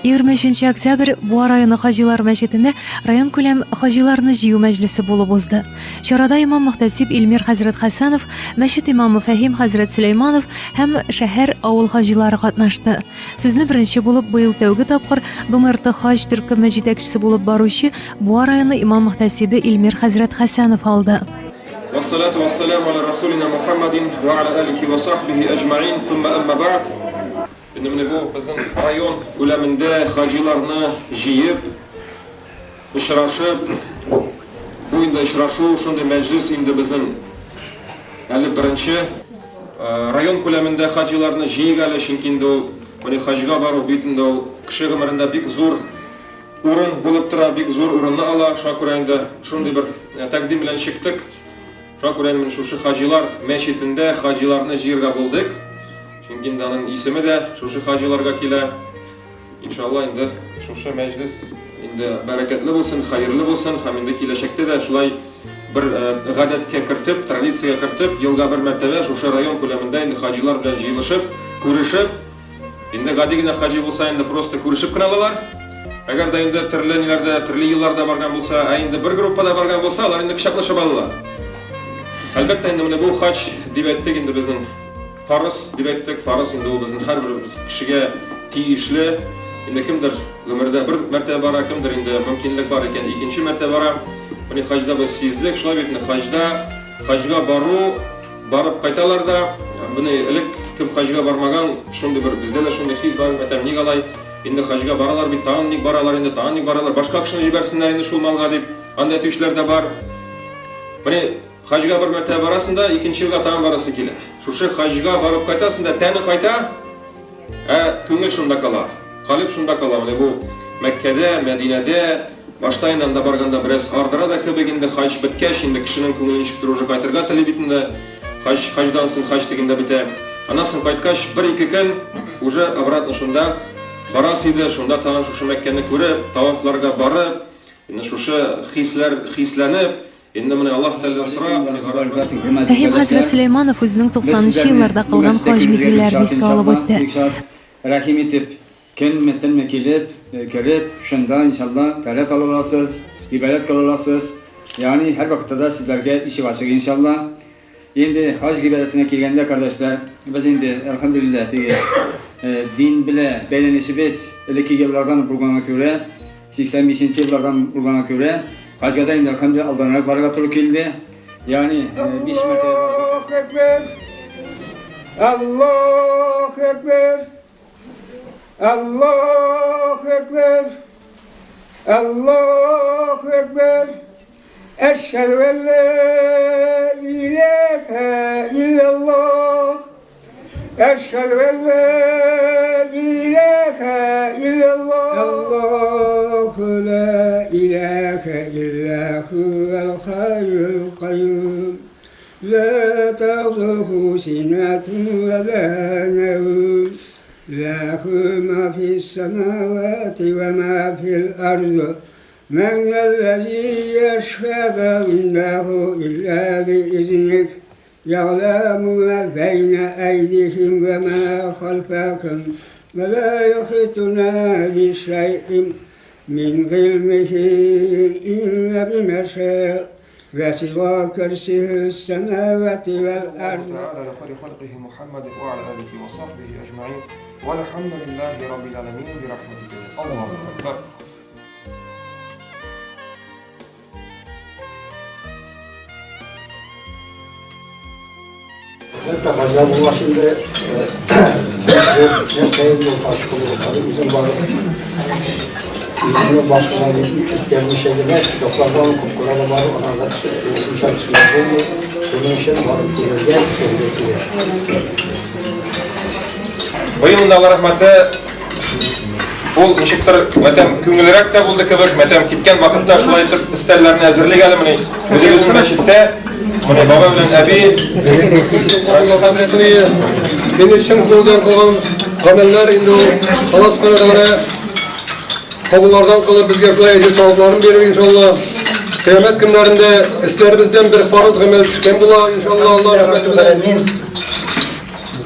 23 октябрь Буа районы Хаҗилар мәчетендә районкүләм хаҗиларны җыю мәҗлесе булып узды. Чарада имам-мөхтәсиб Илмир хәзрәт Хәсәнов, мәчет имамы Фәһим хәзрәт Сөләйманов һәм шәһәр, авыл хаҗилары катнашты. Сүзне беренче булып быел тәүге тапкыр ДУМРТ хаҗ төркеме җитәкчесе булып баручы Буа районы имам-мөхтәсибе Илмир хәзрәт Хәсәнов алды. Вассалату вассаляму аля расулина Мухаммадин ва аля алихи ва сахбихи әҗмәин, сумма әмма бәгъд. Инде менә бу безнең район күләмендә хаҗиларны җыеп, очрашып, бу инде очрашу, шундый мәҗлес инде безнең әле беренче. Район күләмендә хаҗиларны җыйыйк әле, чөнки инде ул менә хаҗга бару бит инде ул кеше гомерендә бик зур урын булып тора, бик зур урынны ала. Шуңа күрә инде шундый бер тәкъдим белән чыктык. Шуңа күрә инде менә шушы хаҗилар мәчетендә хаҗиларны җыерга булдык. Чөнки инде аның исеме дә шушы хаҗиларга килә. Иншалла инде шушы мәҗлес инде бәрәкәтле булсын, хәерле булсын һәм инде киләчәктә дә шулай бер гадәткә кертеп, традициягә кертеп, елга бер мәртәбә шушы район күләмендә инде хаҗилар белән җыелышып, күрешеп, Инде гади генә хаҗи булса, инде просто күрешеп кенә алалар. Әгәр дә инде төрле ниләрдә, төрле елларда барган булса, ә инде бер группада барган булса, алар инде кочаклашып алалар. Әлбәттә, инде менә бу хаҗ дип әйттек инде безнең фарыз дип әйттек. Фарыз инде ул безнең һәрбер кешегә тиешле. Инде кемдер гомердә бер мәртәбә бара, кемдер инде мөмкинлек бар икән, икенче мәртәбә бара. Менә хаҗда без сиздек, шулай бит, хаҗда хаҗга бару Барып кайталар да, менә элек кем хаҗга бармаган, шундый бер бездә дә шундый хис бар, мәтәм, ник алай, инде хаҗга баралар бит, тагын ник баралар инде, тагын ник баралар, башка кешене җибәрсеннәр инде шул малга дип, анда әйтүчеләр дә бар. Менә хаҗга бер мәртәбә барасың да, икенче елга тагын барасы килә. Шушы хаҗга барып кайтасың да, тәне кайта, Ә күңел шунда кала. Калеб шунда кала. Менә бу Мәккәдә, Мәдинәдә, башта инде анда барганда бераз ардыра да кебек инде, хаҗ беткәч, инде кешенең күңеле ничектер уже кайтырга тели бит инде. Хаҗ, хаҗдан соң хаҗ дигәндә бетә. Аннан соң кайткач, бер-ике көн уже обратно шунда барасы иде, шунда тагын шушы Мәккәне күреп, тавафларга барып, инде шушы хисләр, хисләнеп, Инде менә Аллаһ Тәгаләдән сора, Фәһим хәзрәт Сөләйманов үзенең 90 нчы елларда кылган хаҗ мизгелләрен искә алып үтте. Рәхим итеп, көнме, төнме килеп, кереп, шунда, иншалла, тәрәт ала аласыз, гыйбадәт кыла аласыз. Ягъни һәрвакытта да сезләргә ишек ачык, иншалла. Инде хаҗ гыйбадәтенә килгәндә, кардәшләр, без инде, әлхәмдүлилләһ, теге дин белә бәйләнешебез элекке еллардан булганга күрә, 85 нче еллардан булганга күрә, хаҗга да инде, әлхәмдүлилләһ, алданрак барырга туры килде. Ягъни, 5 мәртәбә Аллаһу әкбәр! Аллаһу әкбәр! Аллаһу әкбәр! Аллаһу әкбәр! Әшһәдү ән лә иләһә илляллаһ. Әшһәдү ән лә иләһә илляллаһ. Аллаһу лә иләһә илля һүәл хәйюл каюм. Лә тәгъзүһү синәтун вә лә нәүм. Ләһү мә фис сәмәвәти вә мә фил ард. Мән зәлләзи йәшфәгү индәһү илля биизних, йәгъләмү мә бәйнә әйдиһим вә мә хәлфәһүм, вә лә юхитүнә бишәйим мин гыйльмихи илля бимә шәә, вәсига көрсиһүс сәмәвәти вәл ард. Тәгалә лә хайри халкихи Мухаммадин вә аля алихи вә сахбихи әҗмәгыйн, вәлхәмдүлилләһи раббил галәмин, бирахмәтикә йә Аллаһу әкбәр. Әлбәттә, хаҗга булгач инде, нәрсә инде ул хаҗ кылу, хәзер үзем барып, үземнең башыма үткәрмичә генә, китаплардан укып кына да барып, анарда үземчә төшенеп булмый. Шуның өчен барып күрергә, күрергә кирәк. Быел инде Алла рәхмәте Ул ничектер мәтәм күңелрәк тә булды кебек, мәтәм киткән вакытта шулай итеп өстәлләрне әзерлик әле менә. Үзебезнең мәчеттә менә бабай белән әби Равил хәзрәтне мине чын күңелдән кылган гамәлләр инде ул Аллаһ Субхана Тәгалә кабуллардан кылып безгә шулай әҗер савапларын бирер иншалла. Кыямәт көннәрендә өсләребездән бер фарыз гамәл төшкән була иншалла Аллаһ рәхмәте белән.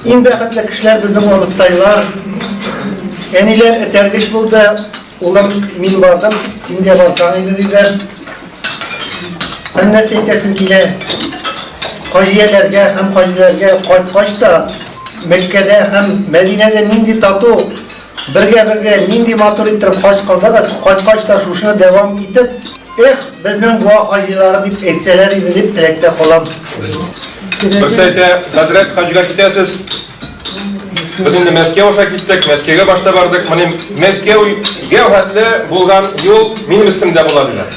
Иң бәхетле кешеләр безнең абыстайлар. Әниләр этәргеч булды. Улым, мин бардым, син дә барсаң иде, диделәр. Һәм нәрсә әйтәсем килә? Хаҗияләргә һәм хаҗиләргә кайткач та Мәккәдә һәм Мәдинәдә нинди тату, бергә-бергә нинди матур иттереп хаҗ кылдыгыз, кайткач та шушыны дәвам итеп, эх, безнең Буа хаҗилары дип әйтсәләр иде дип теләктә калам. Берсе әйтә, хәзрәт, хаҗга китәсез. Без инде Мәскәү аша киттек, Мәскәүгә башта бардык. Менә Мәскәүгә хәтле булган юл минем өстемдә була, диләр.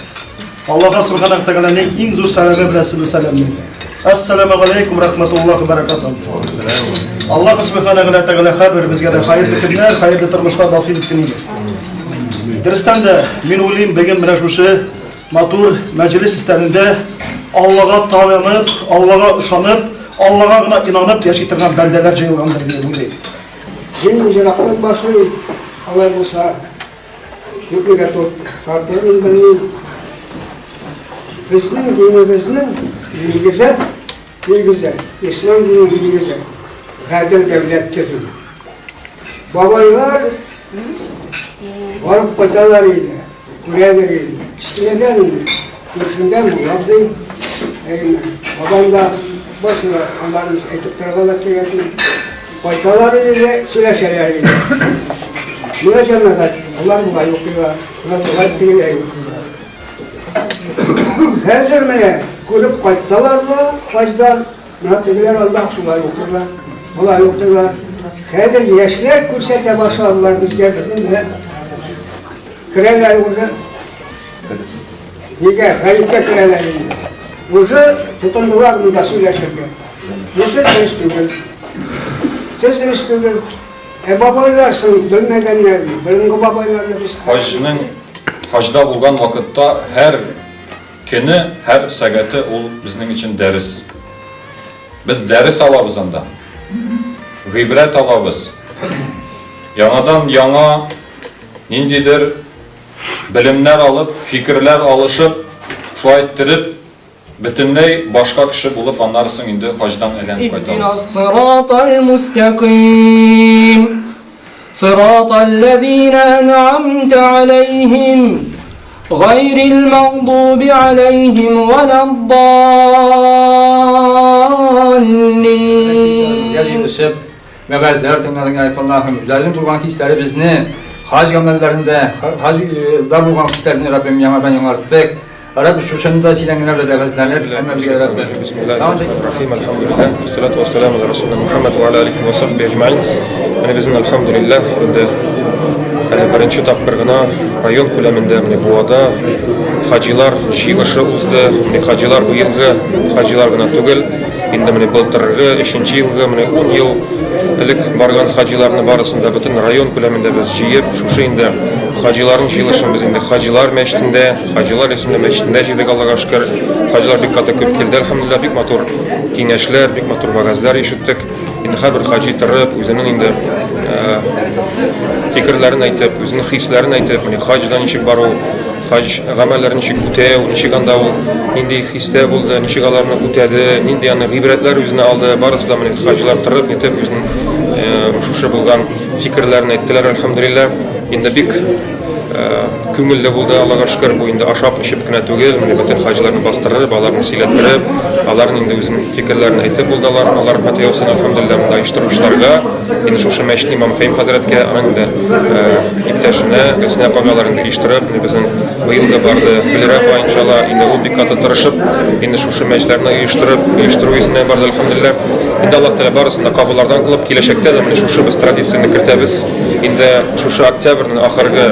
Аллаһ Субханаһу Тәгаләнең иң зур сәламе белән сезне сәламлим. Ассаламу алейкум рахматуллахи баракатуһ. Аллаһ Субханаһу Тәгалә һәрберебезгә дә хәерле көннәр, хәерле тормышлар насыйп итсен иде. Дөрестән дә, мин уйлыйм, бүген менә шушы матур мәҗлес өстәлендә Аллага таянып, Аллага ышанып, Аллага гына инанып яши торган бәндәләр җыелгандыр дип уйлыйм. Мин ерактан башлыйм, алай булса, күпмегә тартырмын белмим. Безнең динебезнең нигезе, нигезе, ислам диненең нигезе, гадел дәүләт төзү. Бабайлар барып кайталар иде, күрәләр иде. Кечкенәдән инде күршемдә мулла абзый, әйме, бабам да барысы да аларны әйтеп торырга да кирәкми. Кайталар иде дә сөйләшәләр иде. Менә җәмәгать, алар болай укыйлар, менә болай тегеләй укыйлар. Хәзер менә күреп кайттылар да хаҗдан, Менә тегеләр анда шулай укыйлар, болай укыйлар. Хәзер яшьләр күрсәтә башладылар безгә, безнең менә керәләр уже. Нигә? Гаепкә керәләр инде. Уже тотындылар монда сөйләшергә. Бу сез дөрес түгел. Сез дөрес түгел. Ә бабайлар соң белмәгәннәр, борынгы бабайларны без Хаҗның хаҗда булган вакытта һәр Көне, һәр сәгате ул безнең өчен дәрес. Без дәрес алабыз анда. Гыйбрәт алабыз. Яңадан яңа ниндидер белемнәр алып, фикерләр алышып, шулай иттереп, бөтенләй башка кеше булып аннары соң инде хаҗдан әйләнеп кайтабыз. Сыратал-ләзина ән'амта аләйһим, гайрил мәгъдуби аләйһим вәләд-даллин. Җыелышып, вәгазьләр тыңладык, Аллаһым, үзләренең булган хисләребезне, хаҗ гамәлләрендә, хаҗда булган хисләрне Раббим яңадан яңарттык. Рабби шушында синең генә вәгазьләнеп, һәммәбезгә Рабби. Бисмиллахир-рахманир-рахим. Әлхәмдүлилләһ. Вассалату вассаламу аля расулина Мухаммад ва аля алихи ва сахби әҗмәин. Менә безнең әлхәмдүлилләһ инде әле беренче тапкыр гына район күләмендә менә Буада хаҗилар җыелышы узды. Менә хаҗилар быелгы хаҗилар гына түгел, инде менә былтыргы, өченче елгы, менә 10 ел элек барган хаҗиларны барысын да бөтен район күләмендә без җыеп, шушы инде хаҗиларның җыелышын без инде хаҗилар мәчетендә Хаҗилар исемле мәчетендә җыйдык, Аллага шөкер. Хаҗилар бик каты күп килде, әлхәмдүлилләһ, бик матур киңәшләр, бик матур вәгазьләр ишеттек. Инде һәрбер хаҗи торып, үзенең инде фикерләрен әйтеп, үзенең хисләрен әйтеп, менә хаҗда ничек бару, хаҗ гамәлләрен ничек үтәү, ничек анда ул нинди хистә булды, ничек аларны үтәде, нинди аны гыйбрәтләр үзенә алды, барысы да менә хаҗилар торып, нитеп үзенең шушы булган фикерләрен әйттеләр, әлхәмдүлилләһ. Инде бик Күңелле булды, Аллага шөкер, бу инде ашап-эчеп кенә түгел, менә бөтен хаҗиларны бастырып, аларны сөйләттереп, аларның инде үзенең фикерләрен әйтеп булды алар. Алла рәхмәте яусын, әлхәмдүлилләһ, монда оештыручыларга, инде шушы мәчет имамы Фәһим хәзрәткә, аның инде иптәшенә, Гөлсинә апага алар инде оештырып, менә безнең быел да барды, Гөлирә апа, иншалла, инде ул бик каты тырышып, инде шушы мәчетләрне оештырып, оештыру йөзеннән барды, әлхәмдүлилләһ. Инде Аллаһ Тәгалә барысын да кабуллардан кылып, киләчәктә дә менә шушы без традицияне кертәбез. Инде шушы октябрьнең ахыргы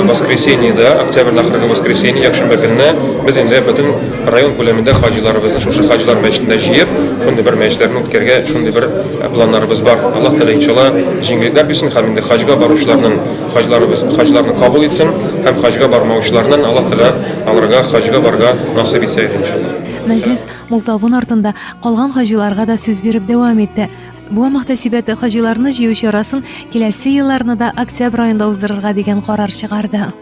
воскресеньеда, октябрьнең ахыргы воскресенье, якшәмбе көнне без инде бөтен район күләмендә хаҗиларыбызны шушы хаҗилар мәчетендә җыеп, шундый бер мәҗлесләрне үткәргә шундый бер планнарыбыз бар. Аллаһ Тәгалә иншалла җиңеллекләр бирсен һәм инде хаҗга баручыларның хаҗларыбыз хаҗларны кабул итсен һәм хаҗга бармаучыларның Аллаһ Тәгалә аларга хаҗга барырга насыйп итсә иде иншалла. Мәҗлес мул табын артында калган хаҗиларга да сүз биреп дәвам итте. Буа мөхтәсибәте хаҗиларны җыю чарасын киләсе елларны да октябрь аенда уздырырга дигән карар чыгарды.